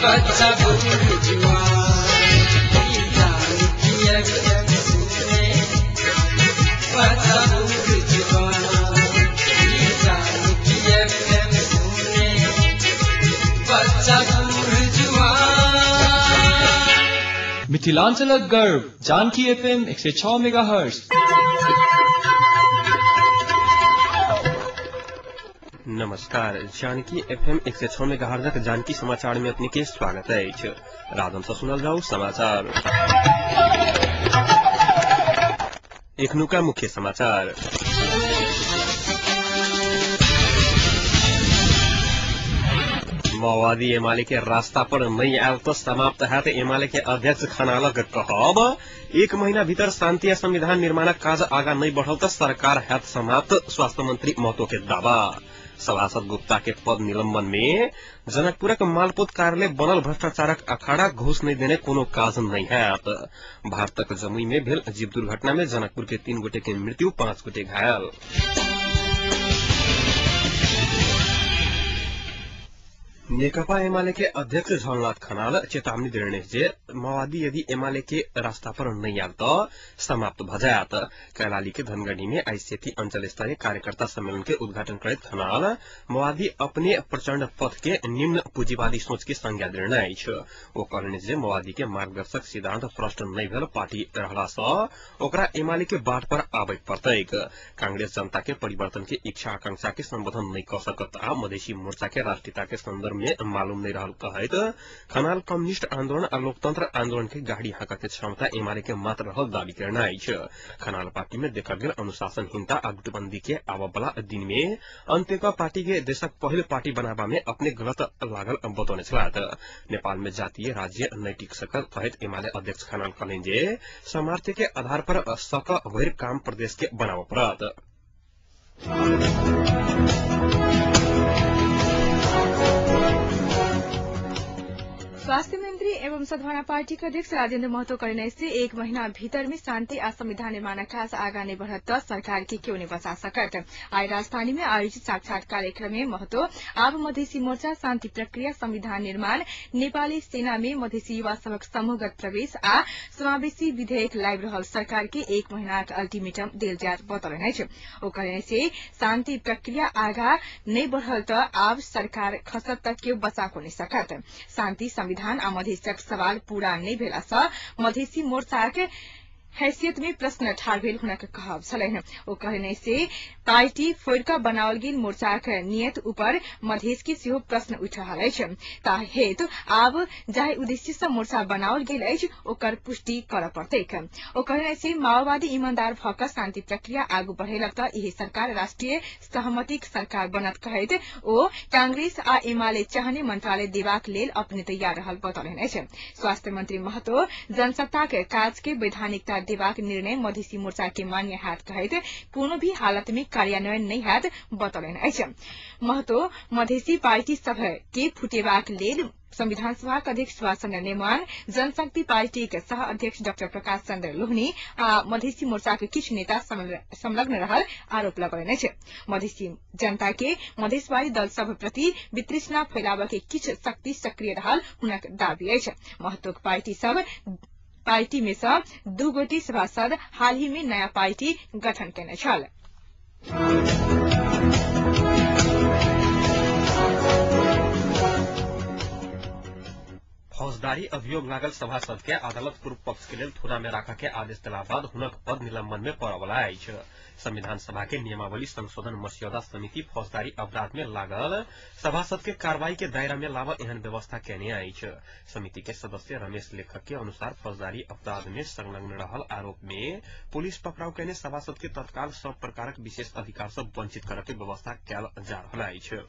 बच्चा बूढ़ जुआन, जानकी एफएम सुने बच्चा बूढ़ जुआन, जानकी एफएम सुने बच्चा बूढ़ जुआन। मिथिलांचलक गर्व जानकी एफएम 106 मेगाहर्ट्ज। नमस्कार, जानकी एफएम 106 मेगाहर्ट्जक जानकी समाचार में अपने के स्वागत अछि। राधन से सुनल जाऊ समाचार। एखनुका मुख्य समाचार। माओवादी एमाले के रास्ता पर नहीं आयल तो समाप्त हैत एमाले के अध्यक्ष खनालक कहब। एक महीना भीतर शांति आ संविधान निर्माणक काज आगा नहीं बढ़ल तो सरकार हैत समाप्त, स्वास्थ्य मंत्री महतो के दावा। सभासद गुप्ता के पद निलंबन में जनकपुरक मालपोत कार्यालय बनल भ्रष्टाचारक अखाड़ा, घूस नहीं देने कोनो काज नहीं हैत। भारतक जमुई में भेल जीप दुर्घटना में जनकपुर के 3 गोटे के मृत्यु, 5 गोटे घायल। नेकपा एमाले के अध्यक्ष झलनाथ खनाल चेतावनी देने जे माओवादी यदि एमाले के रास्ता पर नहीं आयल तो समाप्त भ जायत। कैलाली के धनगढ़ी में आईसीटी अंचल स्तरीय कार्यकर्ता सम्मेलन के उद्घाटन करैत खनाल माओवादी अपने प्रचंड पथ के निम्न पूंजीवादी सोच के संज्ञा देने अछि। ओ कहलनि जे माओवादी के मार्गदर्शक सिद्धांत भ्रष्ट नहीं भेल पार्टी रहला सँ ओकरा एमाले के बाट पर आबय पड़तैक। कांग्रेस जनता के परिवर्तन के इच्छा आकांक्षा के संबोधन नहीं क सकत आ मधेसी मोर्चा के राष्ट्रीयता के संदर्भ में मालूम नहीं रहल कहैत खनाल कम्युनिस्ट आंदोलन आ लोकतंत्र आंदोलन के गाड़ी हाँकऽ के क्षमता एमाले के मात्र रहल दावी करना अछि। खनाल पार्टी में देखल गेल अनुशासनहीनता आ गुटबंदी के आबऽ वाला दिन में अंत्य क पार्टी के देशक पहिल पार्टी बनाबा में अपने गलत लागल बतौने छलाह। नेपाल में जातीय राज्य नहीं टिक सकल कहैत एमाले अध्यक्ष खनाल कहलनि जे सामर्थ्य के आधार पर सक भरि काम प्रदेश के बनाबऽ पड़त। स्वास्थ्य मंत्री एवं सद्भावना पार्टी के अध्यक्ष राजेन्द्र महतो कहने से एक महीना भीतर में शांति आ संविधान निर्माण काज आगा नहीं बढ़त त सरकार के क्यों नहीं बचा सकत। आइ राजधानी में आयोजित साक्षात कार्यक्रम में महतो आब मधेसी मोर्चा शांति प्रक्रिया, संविधान निर्माण, नेपाली सेना में मधेसी युवा सभक समूहगत प्रवेश आ समावेशी विधेयक लाइब रहल सरकार के एक महीनाक अल्टीमेटम देल जायत बतौलनि अछि। ओ कहलनि से शांति प्रक्रिया आगा नहीं बढ़ल त आब सरकार खसत त केओ बचा को नहीं सकत। शांति संविधान आ मधेसक सवाल पूरा नहीं भेला सँ मधेसी मोर्चाक हैसियत में प्रश्न ठाढ़ भेल हुनक कहब छलनि। ओ कहलनि से पार्टी फोड़ि बनाओल गेल मोर्चाक नियत ऊपर मधेस के सेहो प्रश्न उठि रहल अछि। ता हेतु आब जाहि उद्देश्य सँ मोर्चा बनाओल गेल अछि ओकर पुष्टि करऽ पड़तैक। ओ कहलनि से माओवादी ईमानदार भऽ कऽ शांति प्रक्रिया आगू बढ़ेलक तऽ इहे सरकार राष्ट्रीय सहमतिक सरकार बनत कहैत ओ कांग्रेस आ एमाले चाहने मंत्रालय देबाक लेल अपने तैयार रहल बतौलनि अछि। स्वास्थ्य मंत्री महतो जनसत्ताक काज के वैधानिकता देबाक निर्णय मधेसी मोर्चा के मान्य हैत कहैत कोनो भी हालत में कार्यान्वयन नहीं हैत बतौलनि अछि। महतो मधेसी पार्टी सभ के फुटेबाक लेल संविधान सभाक अध्यक्ष सुभाष चन्द्र नेमाङ, जनशक्ति पार्टीक सह अध्यक्ष डाक्टर प्रकाश चन्द्र लोहनी आ मधेसी मोर्चाक किछु नेता संलग्न रहल आरोप लगौलनि अछि। मधेसी जनता के मधेसवादी दल सभ प्रति वितृष्णा फैलाबऽ के किछु शक्ति सक्रिय रहल हुनक दावी अछि। महतोक पार्टी सब पार्टी में सँ 2 गोटी सभासद हाल ही में नया पार्टी गठन केने छल। फौजदारी अभियोग लागल सभासद के अदालत पूर्व पक्ष के लेल थोड़ा में राखऽ के आदेश देला बाद हुनक पद निलंबन में पड़ऽ अछि। संविधान सभा के नियमावली संशोधन मस्यौदा समिति फौजदारी अपराध में लागल सभासद के कार्रवाई के दायरा में लाबऽ एहन व्यवस्था केने अछि। समिति के सदस्य रमेश लेखक के अनुसार फौजदारी अपराध में संलग्न रहल आरोप में पुलिस पकड़ाव केने सभासद के तत्काल सब प्रकारक विशेष अधिकार सँ वंचित करऽ के व्यवस्था कयल जा रहल अछि।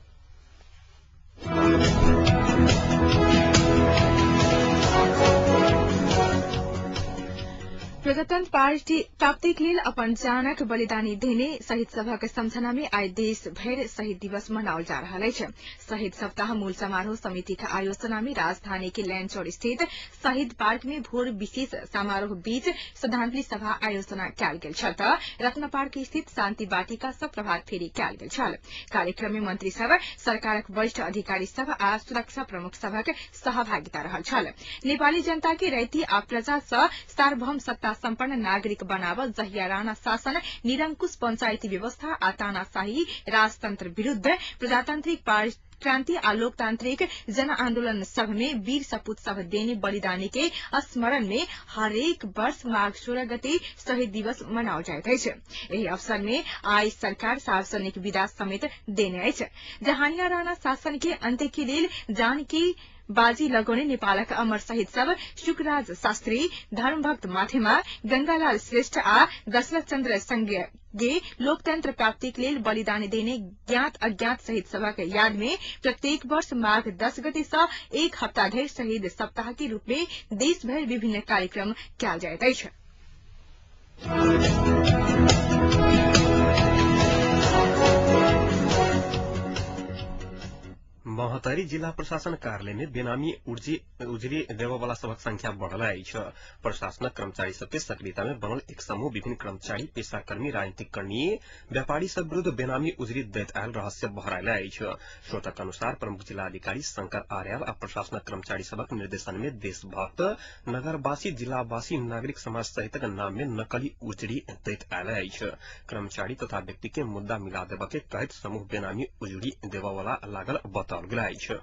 प्रजातंत्र पार्टी प्राप्तिक लेल अपन जानक बलिदानी देने शहीद सभक सम्झना में आइ देश भरि शहीद दिवस मनाओल जा रहल अछि। शहीद सप्ताह मूल समारोह समितिक आयोजना में राजधानी के लैनचौर स्थित शहीद पार्क में भोर विशेष समारोह बीच श्रद्धांजलि सभा आयोजना कयल गेल छल त रत्न पार्क स्थित शान्ति वाटिका सँ प्रभात फेरी कयल गेल छल। कार्यक्रम में मंत्री सब, सरकारक वरिष्ठ अधिकारी सब आ सुरक्षा प्रमुख सभक सहभागिता रहल छल। नेपाली जनता के रैती आ प्रजा सँ सार्वभौम सत्ता सम्पन्न नागरिक बनाव जहिया राणा शासन, निरंकुश पंचायती व्यवस्था आ तानाशाही राजतंत्र विरूद्ध प्रजातांत्रिक क्रांति आ लोकतांत्रिक जन आन्दोलन सभ में वीर सपूत सभ देने बलिदानी के स्मरण में हरेक वर्ष माघ 16 गते शहीद दिवस मनाओल जाइत अछि। एहि अवसर में आइ सरकार सार्वजनिक विदा समेत देने अछि। जहानिया राणा शासन के अंत्य के लेल जान की बाजी लगौने नेपालक अमर शहीद सब शुकराज शास्त्री, धर्मभक्त माथेमा, गंगालाल श्रेष्ठ आ दशरथ चन्द्र संगे लोकतंत्र प्राप्तिक लेल बलिदान देने ज्ञात अज्ञात शहीद सभक याद में प्रत्येक वर्ष माघ 10 गते सँ एक हप्ता धरि शहीद सप्ताह के रूप में देशभरि विभिन्न कार्यक्रम कयल जाइत अछि। महोत्तरी जिल्ला प्रशासन कार्यालय में बेनामी उजुरी देववाला सबक संख्या बढ़ल अछि। प्रशासनक कर्मचारी सबके सक्रियता में बनल एक समूह विभिन्न कर्मचारी, पेशाकर्मी, राजनीतिक कर्मी, व्यापारी सब विरूद्ध बेनामी उजुरी दैत आयल रहस्य बहरायल अछि। स्रोतक अनुसार प्रमुख जिल्लाधिकारी शंकर आर्याल आ प्रशासनक कर्मचारी सबक निर्देशन में देशभक्त, नगरवासी, जिलावासी, नागरिक समाज सहितक नाम में नकली उजुरी दैत आयल अछि। कर्मचारी तथा व्यक्ति के मुद्दा मिला देबऽ के कहैत समूह बेनामी उजुरी देबऽवाला लागल बताओल गेल अछि।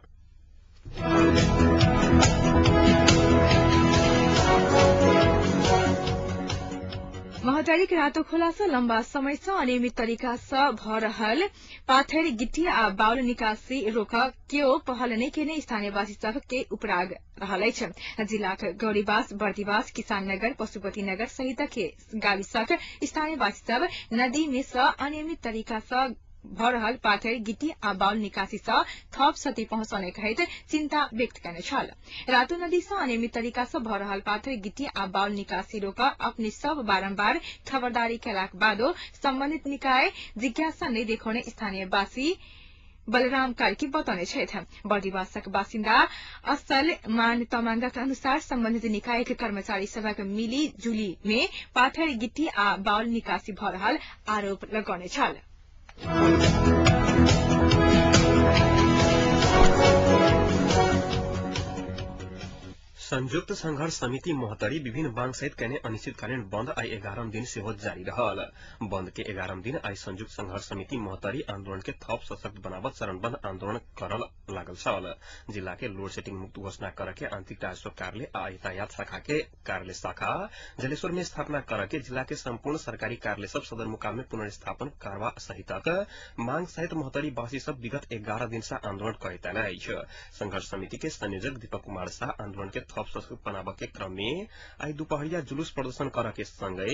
महोत्तरीक रातो खोला सँ लम्बा समय सँ अनियमित तरीका सँ भ रहल पाथर, गिट्टी आ बाउल निकासी रोक केओ पहल नहि केने स्थानीयवासी सभ के उपराग रहल अछि। जिलाक गौरीवास, बर्दिवास, किसान नगर, पशुपति नगर सहित के गाविसक स्थानीयवासी सब नदी में सँ अनियमित तरीका सँ भ रहल पाथर, गिट्टी आ बाउल निकासी सँ थप क्षति पहुंचौने कहैत चिन्ता व्यक्त कयने छल। रातो नदी सँ अनियमित तरीका सँ भ रहल पाथर, गिट्टी आ बाउल निकासी रोक अपने सब बारम्बार खबरदारी कयलाक बादो सम्बन्धित निकाय जिज्ञासा नहि देखौने स्थानीयवासी बलराम कार्की बतौने छथि। बर्दिवासक बासिन्दा असल मान तमांगक अनुसार सम्बन्धित निकायक कर्मचारी सभक मिली जुली में पाथर, गिट्टी आ बाउल निकासी भ रहल आरोप लगौने छल। संयुक्त संघर्ष समिति महोत्तरी विभिन्न मांग सहित कयने अनिश्चितकालीन बंद आइ 11 दिन सेहो जारी रहल। बंद के 11 दिन आइ संयुक्त संघर्ष समिति महोत्तरी आंदोलन के थप सशक्त बनावत चरणबद्ध आंदोलन करल लागल छल। जिला के लोड सेटिंग मुक्त घोषणा कर के आंतरिक राजस्व कार्यालय आ यातायात शाखा के कार्यालय शाखा जलेश्वर में स्थापना कर के जिला के सम्पूर्ण सरकारी कार्यालय सब सदरमुकाम में पुनर्स्थापन करवा सहितक मांग सहित महोत्तरी वासी सब विगत 11 दिन से आंदोलन करैत आयल अछि। संघर्ष समिति के संयोजक दीपक कुमार शाह आंदोलन के थप सशक्त बनाबऽ के क्रम में आइ दुपहरिया जुलूस प्रदर्शन करऽ के संगै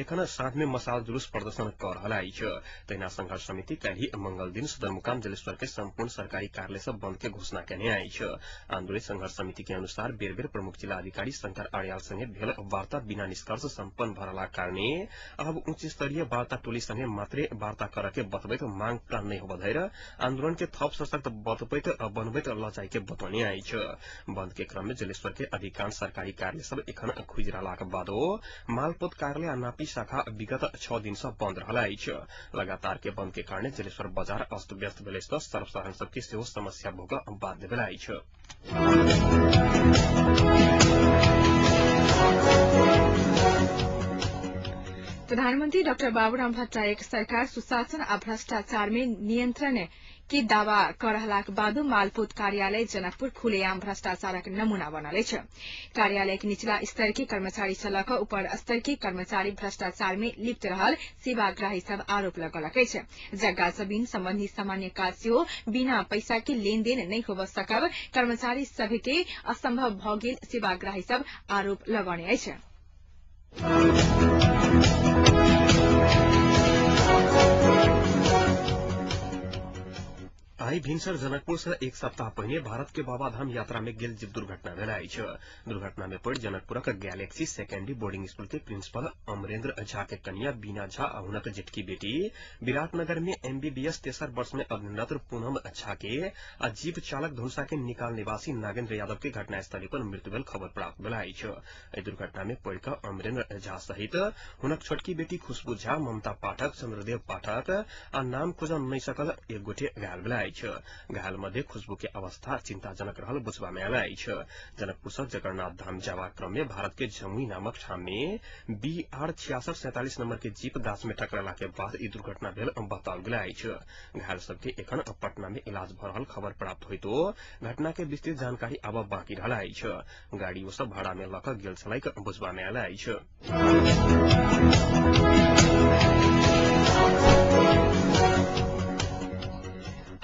एखन साँझ में मसाल जुलूस प्रदर्शन कर रहल अछि। तहिना संघर्ष समिति काल्हि मंगल दिन सदरमुकाम जलेश्वर के सम्पूर्ण सरकारी कार्यालय सब बंद के घोषणा केने अछि। आंदोलित संघर्ष समिति के अनुसार बेर बेर प्रमुख जिलाधिकारी शंकर आर्याल संगे भेल वार्ता बिना निष्कर्ष सम्पन्न भऽ रहलाक कारणे अब उच्च स्तरीय वार्ता टोली संगे मात्रे वार्ता करऽ के बतबैत मांग पूरा नहि होबऽ धरि आंदोलन के थप सशक्त बतबैत बनबैत लऽ जाय के बतौने अछि। बंद के क्रम में जलेश्वर के अधिकांश सरकारी कार्यालय सब एखन खुजि रहलाक बादो मालपोत कार्यालय आ नापी शाखा विगत 6 दिन सँ बंद रहल अछि। लगातार के बंद के कारणे जलेश्वर बाजार अस्त व्यस्त भेल अछि त सर्वसाधारण सबके सेहो समस्या भोगऽ बाध्य भेल अछि। प्रधानमन्त्री डाक्टर बाबूराम भट्टराईक सरकार सुशासन आ भ्रष्टाचार में नियंत्रण के दावा कर रहलाक बादो मालपोत कार्यालय जनकपुर खुलेआम भ्रष्टाचारक नमूना बनल अछि। कार्यालयक निचला स्तर के कर्मचारी सँ लऽ कऽ ऊपर स्तर के कर्मचारी भ्रष्टाचार में लिप्त रहल सेवाग्राही सब आरोप लगौलक अछि। जग्गा जमीन सम्बन्धी सामान्य काज सेहो बिना पैसा के लेनदेन नहि होबय सकब कर्मचारी सभ के असंभव भऽ गेल सेवाग्राही सब आरोप लगौने अछि। आई भिनसर जनकपुर से एक सप्ताह पहिने भारत के बाबाधाम यात्रा में गेल जीप दुर्घटना भेल अछि। दुर्घटना में पड़ि जनकपुरक गैलेक्सी सेकेंडरी बोर्डिंग स्कूल के प्रिंसिपल अमरेंद्र झा के कन्या बीना झा आ हुनक जेठकी बेटी विराटनगर में एमबीबीएस तेसर वर्ष में अध्ययनरत पूनम झा के आ जीप चालक धनुषा के निकाल निवासी नागेन्द्र यादव के घटनास्थली पर मृत्यु भेल खबर प्राप्त भेल अछि। एहि दुर्घटना में पड़ि कऽ अमरेंद्र झा सहित हुनक छोटकी बेटी खुशबू झा, ममता पाठक, चंद्रदेव पाठक आ नाम खोजल नहि सकल एक गोटे घायल भेल अछि। घायल मध्ये खुशबू के अवस्था चिंताजनक रहल बुझबा में आयल अछि। जनकपुर से जगन्नाथ धाम जाबाक क्रम में भारत के जमुई नामक ठाम में BR 6647 number के जीप गाछ में टकराला के बाद ई दुर्घटना भेल बताओल गेल अछि। घायल सबके एखन पटना में इलाज भ रहल खबर प्राप्त होइतो घटना के विस्तृत जानकारी आब बाँकी रहल अछि। गाड़ी ओ सब भाड़ा में लऽ कऽ गेल छलैक बुझबा में आयल अछि।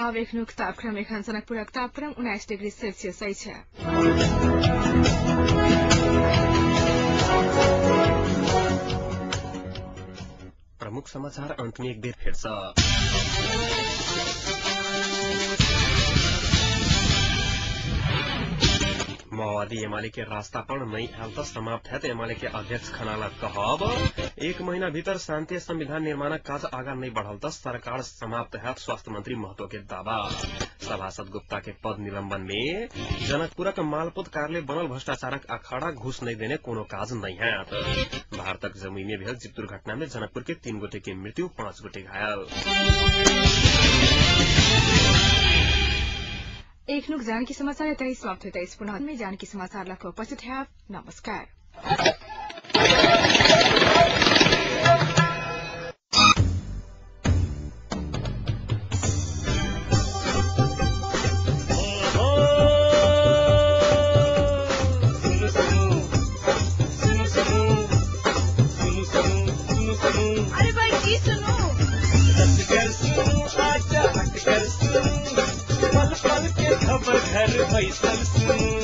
अब एखनुक तापक्रम। एखन जनकपुरक तापक्रम 19 डिग्री सेल्सियस अछि। प्रमुख समाचार अंत में एक बेर फेर सँ। माओवादी एमाले के रास्ता पर नहीं आयल त समाप्त है एमाले के अध्यक्ष खनालक कहब। एक महीना भीतर शांति संविधान निर्माणक काज आगा नहीं बढ़ल त सरकार समाप्त है स्वास्थ्य मंत्री महतो के दावा। सभासद गुप्ता के पद निलंबन में जनकपुरक मालपोत कार्यालय बनल भ्रष्टाचारक अखाड़ा, घूस नहीं देने कोनो काज नहीं है। भारतक जमुई में भेल जीप दुर्घटना में जनकपुर के 3 गोटे के मृत्यु, 5 गोटे घायल। एखनुक जानकी समाचार यतै समाप्त होइत अछि। पुनः में जानकी समाचार लऽ कऽ उपस्थित हैब। नमस्कार। सुनु सुनु सुनु सुनु सुनु सुनु सुनु सुनु। अरे भाई की सुनू? हटकर सुनु, आजा हटकर सुनु, पल पल के खबर घर बैसल सुनु।